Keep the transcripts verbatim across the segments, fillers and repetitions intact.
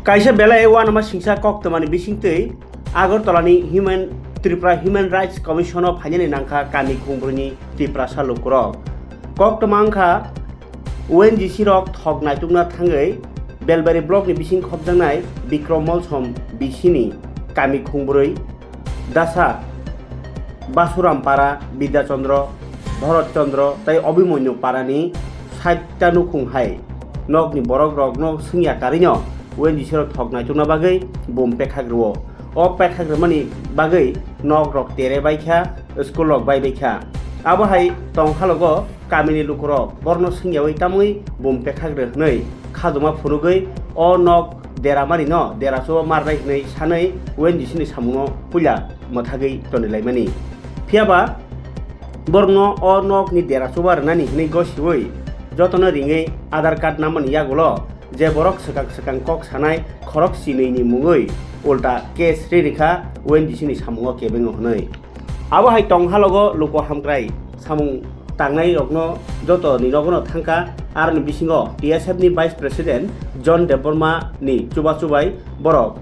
Kaisa belai uanama singsa koktwmani bisingtwi Agartalani Human, Tripura Human Rights Commission-o phainani nangkha kami khungbrwini Tiprasa lukurok. Koktwma wngkha O N G C rok thok naitukna thangwi Belbari blockni bising khopjaknai Bikrom Molsom bisini kami khungbrwi Dasa, Basuram Para, Bidya Chandra, Bharat Chandra tei Abhimanyu Parani sait ta nukhung hai nokni borok rokno swngya karino O N G C rok thok naitukna bagwi bum pekhak rwo. O pekhak rwmani bagwi nok rok tere bai kha, school rok bai bai kha. Abo hai tong khalogo kamini lukurok borno swngyawi tamwi bum pekhak rw hwnwi khajuma phunugwi o nok dera marino dera chuba mar bai hwnwi sanwi O N G C ni samungno puila mwthagwi tonilaimani. Phiyaba borokno o nokni dera chuba rwnani hwnwi gosiwi jotono ringwi Aadhaar card namani yagulo je borok swkang swkang kok sanai khorok sinwi ni mungwi ulta case ri rikha O N G C ni samungo kebengo hwnwi. Abo hai tong halogo luku hamkrai samung tangnai rokno joto ni nogono thangkha, aroni bisingo T S F ni Vice President John Debbarma ni chuba chubai borok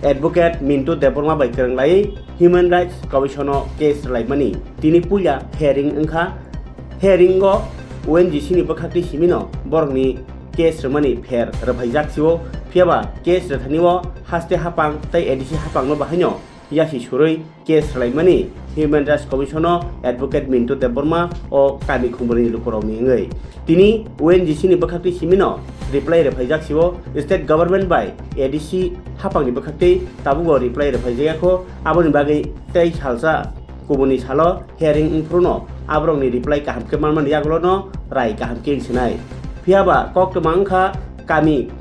Advocate Mintu Debbarma bai kwrwng lai Human Rights Commission o case rwlaimani. Tini puila hearing wngkha, hearing o O N G C ni bwkhak twi simino borokni case rwmani pher rwphaijak sio, phiyaba case rwthani o haste hapang tei A D C hapang no bahaino yasi surwi case rwlaimani Human Rights Commission o Advocate Mintu Debbarma o kami khumbrwini lukurokni wngwi. Tini O N G C ni bwkhaktwi simino reply rwphaijak sio, state government bai A D C haphangni bwkhaktwi tabukbo reply rwphaijak yakho, aboni bagwi tei salsa kubuni salo hearing wngphruno aborokni reply kaham khe manmani yagulono rai kaham khe wngsinai. Phiyaba koktwma wngkha kami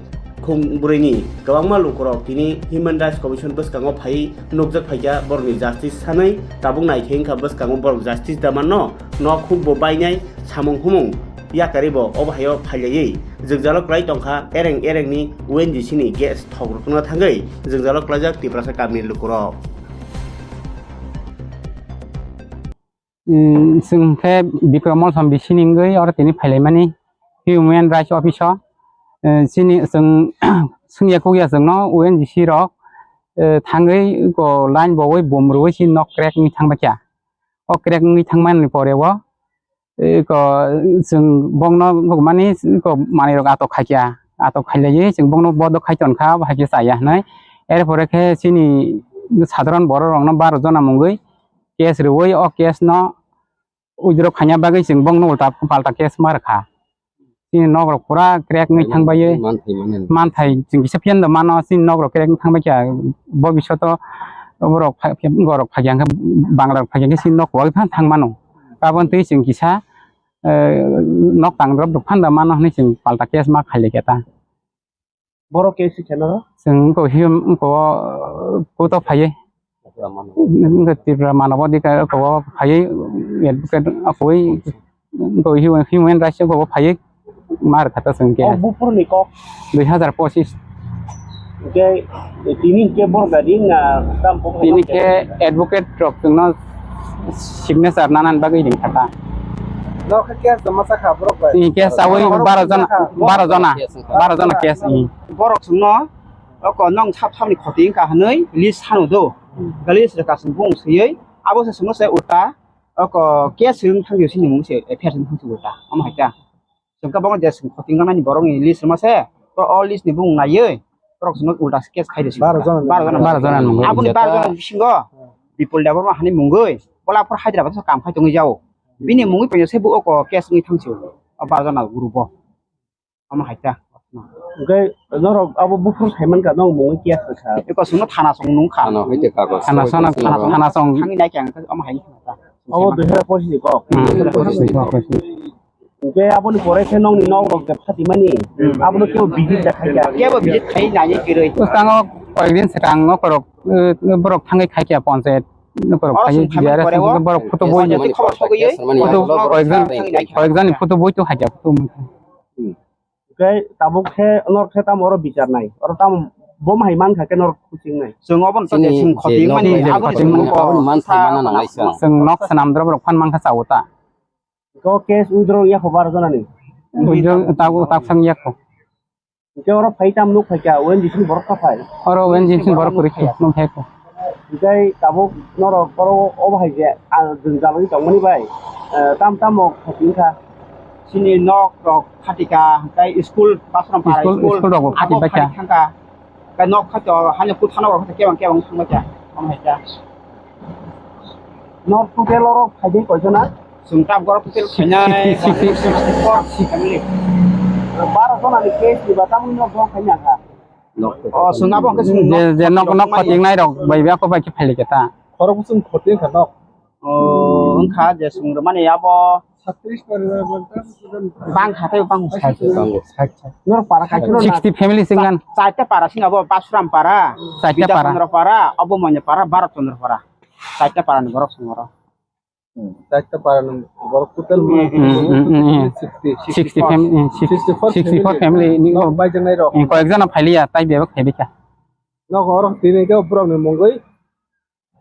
khung bwrwini kwbangma lukurok tini Human Rights Commission bwskango phaiwi nukjak phaikha borokni justice sanwi, tabuk naikhe wngkha bwskango borok justice da manno, nok hukbo bainai, samung humung yakarwi bo obo haio phailaiwi jwngjalo kwlai tongkha ereng erengni O N G C ni gas thok rwtwkna thangwi jwngjalo kwlaijak Tiprasa kamini lukurok. Chwng khe Bikrom Molsom bisini wngwi oro tini phailaimani Human Rights Office o, chini chwng swngya kukya chwngno O N G C rok thangwi line bowi bum rwui chini nok crack wngwi thangbaikha. O crack wngwi thangmani pore o eko chwng bokno mani eko manwi rok atok khaikha, atok khailaiwi chwng bokno bodo khai tonkha, abo hai khe chaya hinwi. Erpore khe chini sadharon borok rokno baro jona mungwi case rwui o case no withdraw khaina bagwi chwng bokno ulta palta case ma rwkha. Chini nok rok pura crack wngwi thangbai. Manthai chwng kisa phiya da mano chini nok rok crack wngwi thangbai kha, bo bisoto borok phai khe borok phai khe Bangla rok phai khe chini nok kwbangwi phano thang mano. Aboni twi chwng kisa nok tang drop rok phanda mano hinwi chwng palta case ma khailai khe ta. Borok case khe no? Chwng wngkho hiyo wngkho kuto phaiwi. Wngkha Tripura manobo dika wngkho phaiwi advocate akhoi wngkho hiyo human rights wngkho phaiwi mar khata chwng khe. O buphurni kok? Dui hazar pochis. Hingke tini hingke borok gari wngna tam kok? Tini khe advocate rok chwngno signature nanani bagwi ring kha ta. Norok khe case tongma sakha borok bai? Tini case chawi baro jona, baro jona, baro jona case. Borok chwngno oko nong sap sapni khoti wngkha hinwi list sanu do. List rwkha chwng bung swiwi abo se chwngno se ulta oko case wng thangwi sini mung se F I R wng thangwi ulta omo hai kha. Chwng khe bono je chwng khoting nangnai borokni list rwma se, o list ni bumung naiwi borok chwngno ulta case khai rw si. Baro jona. Baro jona. Baro jona ni mungwi. Aboni baro jona bisingo Bipul Debbarma hani mungwi bola aphuru Hyderabad o kam khai tongwi jao. Bini mungwi paino se bo oko case wngwi thang si o baro jona group o. Omo hai ta. Hwnkhe norok abo buphuru sai mankha, nong mungwi case rwkha. Eko chwngno thana song nung kha. Thana hai te kagoj. Thana song, thana song. Thangwi nai khe ang omo hai wngkha ta. Abo dui hazar pochis ni kok. Hmm. Hwnkhe aboni pore khe nongni nok rok je phatimani, abono kebo visit da khaikha? Kebo visit khai nai kwrwi. Bwskango koyekdin swkang nokorok, eh, borok thangwi khaikha ponchayat, nokorok oro phaiwi chwng phaimani pore o borok photo boi, photo, koyekjani, koyekjani photo boi to khaikha, photo. Hwnkhe tabuk khe norok khe tamo oro bichar nai, oro tamo bo hai mankha khe norok kuching nai. Chwng obono to je chini chwng je khoti nok mani, nai aboni khoti chwng mani, aboni man sai mana nangnai chwng. Chwng nok swnam drop rok phan mankha chawo ta. Ko case withdraw ya kho baro jona ni. Withdraw ta, ta sang ya kho. Hwnkhe oro phai tam nuk phaikha, O N G C ni borok kha phai. Oro O N G C ni borok kwrwi khe nuk phaikha. Hwnkhe tabuk norok oro obo hai je, ah, jwngjal wngwi tongmani bai, eh, tam tamo khati wngkha. Chini nok rok khati kha, hwnkhe school, Basuram para school, school, school rok bo khati abo baikha. Khati thangkha. Hwnkhe nok khato, hanya kutha nok rok khato kebang kebang thangbaikha, omo hai kha. Nok total oro phaidai koijona? Chwng tabuk oro total khainai sixty, sixty, sixty-four family. Baro jona ni case ni ba tamni nok dong khaina kha. O, chwng abo hwnkhe chwng je, je nok, nok nok khotingnai rok bai bia ko bai khe phaili khe ta. Khorok bwswng khoting kha nok. O, wngkha je chwng rwmani abo bang kha tei bang. Norok para kaitor na. Sixty family singgan. Cha-, chaita para sing abo Basuram para, Chaita para. Bidya Chandra para, abo Manya para, Bharat Chandra para. Chaita para ni borok chwng oro. Hmm, chaita para ni borok total Hmm, hmm, hmm, hmm. Sixty. Sixty fam-, hmm, six-, sixty-four sixty-four family. Family ni nok bai jangnai rok. Hmm, koyek jona phailiya, tai bebak phaibikha. Nok oro tini khe borok ni mungwi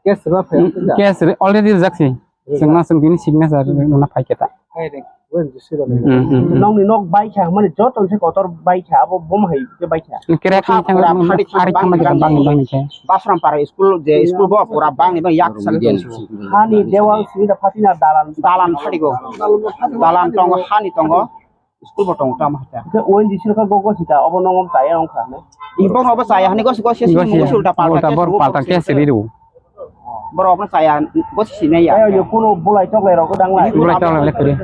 case rwna phai Hmm, kha. Case re-, already rijak si. Rijak. Chwngno chwng bini signature rwna phai khe ta. Hai de. Wen jisi rok. Hmm, hmm, hmm. Nokni nok bai kha, mani joto se kotor bai kha, abo bom hai khe bai kha. Kere kha kha pura kha, phadi kha, ari bang, kha bang, bang, bang, bang, bang khe. Basuram para school je school bo pura bang, bang yak sal. Hani dewal simi da phati na dalan. Dalan phadi go. Dalan tongo, hani tongo. School bo tongo tamo hata. Ke O N G C rok go go sita, obo nongom chaya wngkha ne. Ibong obo chaya hani go go se. Go se. Usulta palta bor palta ke se riru. Borok no chaya, bo si sinai ya. Ayo, yo, kuno bulai toklai rok dang lai. Bulai toklai le kuri.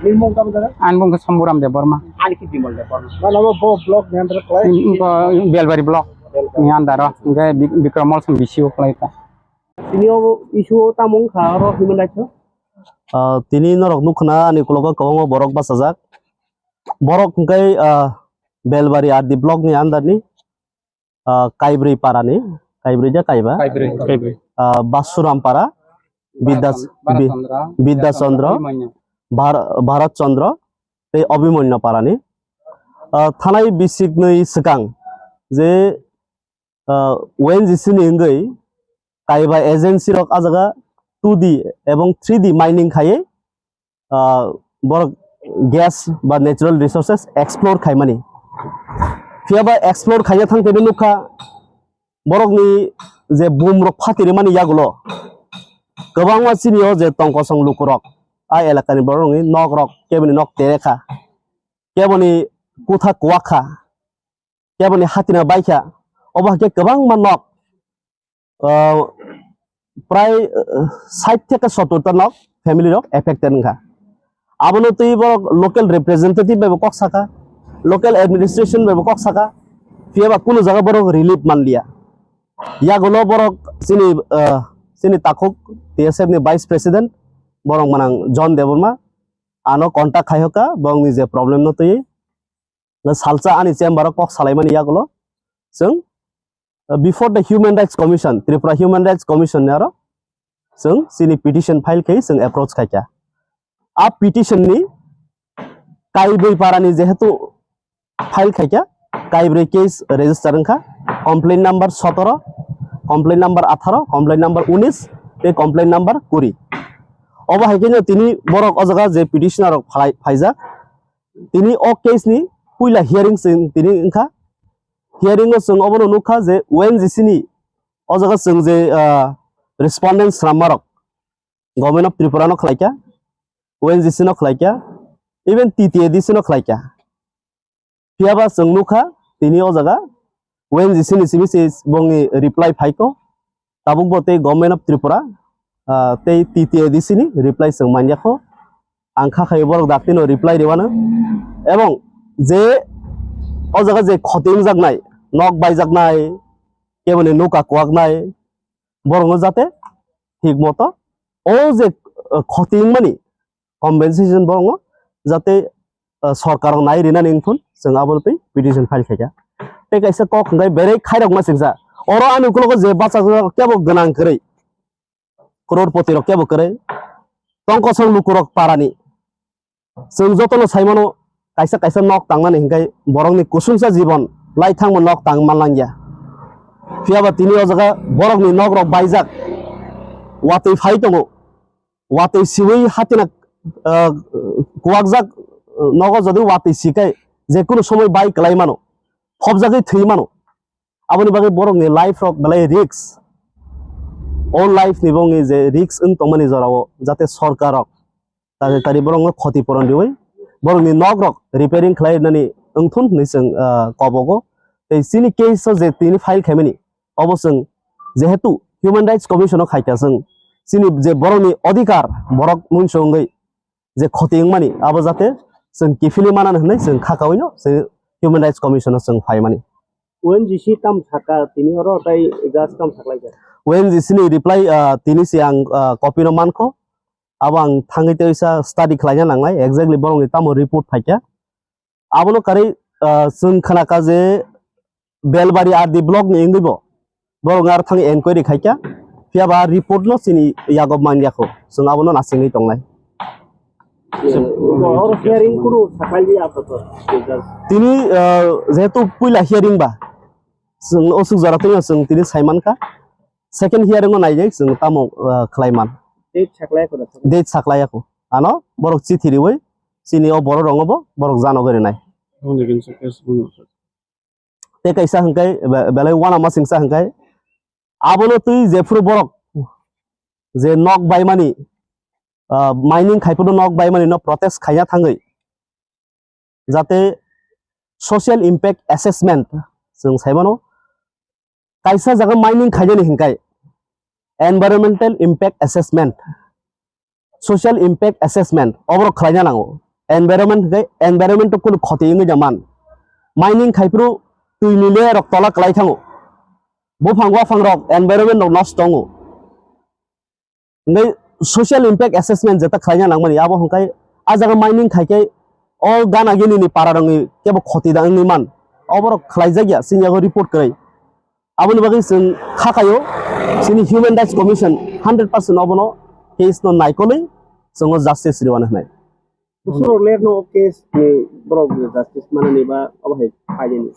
Ni mung tamo dara? Ani mung khe Samburam Debbarma. Ani ki Bimal Debbarma. Mana bo, bo block ni under klai? Ko Belbari block. Belbari. Ni under o. Hingke Bik-, Bikram Mall song bisi o klai ta. Tini o issue o tamo wngkha oro human rights o? Ah, tini norok nukha na ani ukulok o kwbangma borok bachajak. Borok hingke, ah, Belbari R D block ni under ni ah, Kaibrwi parani, Kaibrwi de Kaiba? Kaibrwi. Kaibrwi. Ah, Basuram para, Bidya-, Bharat Chandra, Bi-, Bidya Chandra, Abhimanyu. Bhar-, Bharat Chandra, tei Abhimanyu parani. Ah, thanai bisiknwi swkang je, ah, O N G C ni wngwi Kaiba agency rok ah jaga two D ebong three D mining khaiwi ah, borok gas ba natural resources explore khaimani. Phiya ba explore khaina thang tei nukha borokni je bum rok phatiri mani yagulo kwbangma chini o je tongkosong lukurok a elakani borokni nok rok keboni nok tere kha, keboni kutha kuwak kha, keboni hatina bai kha, obo hai khe kwbangma nok, ah, prai, ah, sait theke sottor ta nok family rok affected wngkha. Abono twi borok local representative bai bo kok sakha, local administration bai bo kok sakha, phiya ba kunu jaga borok relief manliya. Yagulo borok chini, ah, chini takhuk T S F ni vice president borok manang John Debbarma ano contact khai hoka borokni je problem no twi. Salsa ani chamber o kok salaimani yagulo chwng, uh, before the Human Rights Commission, Tripura Human Rights Commission ni aro chwng chini petition file khai chwng approach khaikha. A petition ni Kaibrwi parani jehetu file khaikha, Kaibrwi case register wngkha, complaint number sotoro, complaint number atharo, complaint number unis tei complaint number kuri. Obo hai khe no tini borok o jaga je petitioner rok phalai-, phaijak, tini o case ni puila hearing chwng tini wngkha. Hearing o chwng obono nukha je O N G C ni o jaga chwng je, ah, respondent swnammarok Government of Tripura no khlaikha, O N G C no khlaikha, even T T A D C no khlaikha. Phiya ba chwng nukha tini o jaga O N G C ni simi se bongni reply phaikho. Tabuk bo tei Government of Tripura, ah, tei T T A D C ni reply chwng manya kho. Ang kha khai borok dakti no reply rwmano. Ebong je o jaga je khoti wngjaknai, nok baijaknai, keboni nuka kuwaknai, borokno jate thik moto o je, ah, khoti wngmani compensation borokno jate, ah, sorkar rok nai rinani wngthun chwng abo twi petition file khaikha. Tei kaisa kok hwnkhe berai khairokma singsa oro ani ukologo je bachajak kebo gwnang kwrwi, crorepoti rok kebo kwrwi, tongkosong lukurok parani. Chwng jotono saimano kaisa kaisa nok tangnani hwnkhe borokni kusungsa jibon lai thangma nok tang manlangya. Phiya ba tini o jaga borokni nok rok baijak, watwi phai tongo. Watwi siwi hatina, ah, kuwakjak, ah, nogo jodi watwi sikai je kunu somoi bai kwlai mano, phobjagwi thwi mano. Aboni bagwi borokni life rok belai risk. O life ni bongni je risk wng tongmani jorao jate sorkar rok tari tari borokno khoti puron riwi borokni nok rok repairing khlai nani wngthun hinwi chwng, ah, kobogo. Tei chini case o je tini file khaimani obo chwng jehetu Human Rights Commission o khaikha chwng chini je borokni odhikar borok muinsongwi je khoti wngmani abo jate chwng kiphilwi manani hinwi chwng kha kawino chwng Human Rights Commission o chwng phaimani. O N G C tam sakha tini oro tai judge tam saklaikha. O N G C ni reply, ah, tini se ang, ah, copy no mankho. Abo ang thangwi teisa study khlaina nangnai exactly borokni tamo report phaikha. Abono karwi, ah, chwng khnakha je Belbari R D block ni wngwi bo borok aro thang enquiry khaikha, phiya ba report no chini yago manya kho, chwng abono nasingwi tongnai. Oro hearing kunu saklaili apato? Tini, ah, jehetu puila hearing ba, chwng osuk jora twi chwng tini saimankha, second hearing o naijai chwng tamo, ah, khlaiman. Date saklai kho? Date saklai kho. Ano borok chithi riwi chini o borok rongo bo borok jano gori nai. Tei kaisa hwnkhe be-, belai uanama singsa hwnkhe abono twi jephuru borok je nok baimani, ah, mining khaiphuru nok baimani no protest khaina thangwi jate social impact assessment chwng saimano kaisa jaga mining khainani hinkhai environmental impact assessment, social impact assessment oborok khlaina nango. Environment hwnkhe environment o kunu khoti wngwi ja man. Mining khaiphuru twi ni layer rok tola kwlai thango. Buphang waphang rok environment rok nosto wngo. Hwnkhe social impact assessment jeta khlaina nangmani abo hwnkhe a jaga mining khaikhe o gana gini ni para rokni kebo khoti da wngwi man. Oborok khlaijak ya chini yago report kwrwi. Aboni bagwi chwng kha kaio, chini Human Rights Commission hundred percent obono case no naikolwi chwng o justice rwna hwnwi. Bwswk rok ler no case ni borok justice manani ba obo hai phailini.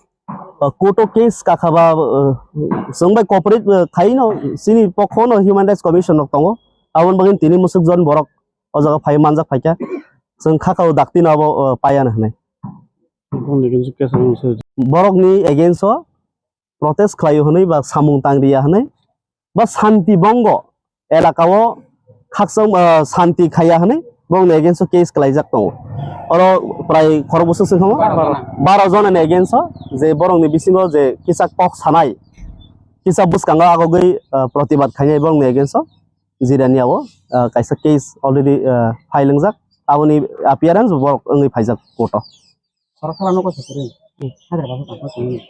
Uh, court o case kakha ba, uh, chwng bai cooperate, uh, khai no chini pokho no Human Rights Commission rok tongo. Aboni bagwi tini musuk jon borok o jaga phai manjak phaikha. Chwng kha kao dakti no abo, uh, paiya hwnwi. Borok ni against o protest khlaio hwnwi ba samung tangriya hwnwi ba shanti bongo elaka o khakchang, ah, shanti khaiya hwnwi borokni against o case khlaijak tongo. Oro prai khorok bwswk se thango baro jona ni against o je borokni bisingo je kisa kok sanai, kisa bwskango agogwi, ah, protibad khainai borokni against o jirani o, ah, kaisa case already, ah, file wngjak, aboni appearance borok wngwi phaijak court o. Khoroksa no kosok kwrwi. Hmm. Hadra basa tangkha tongwi.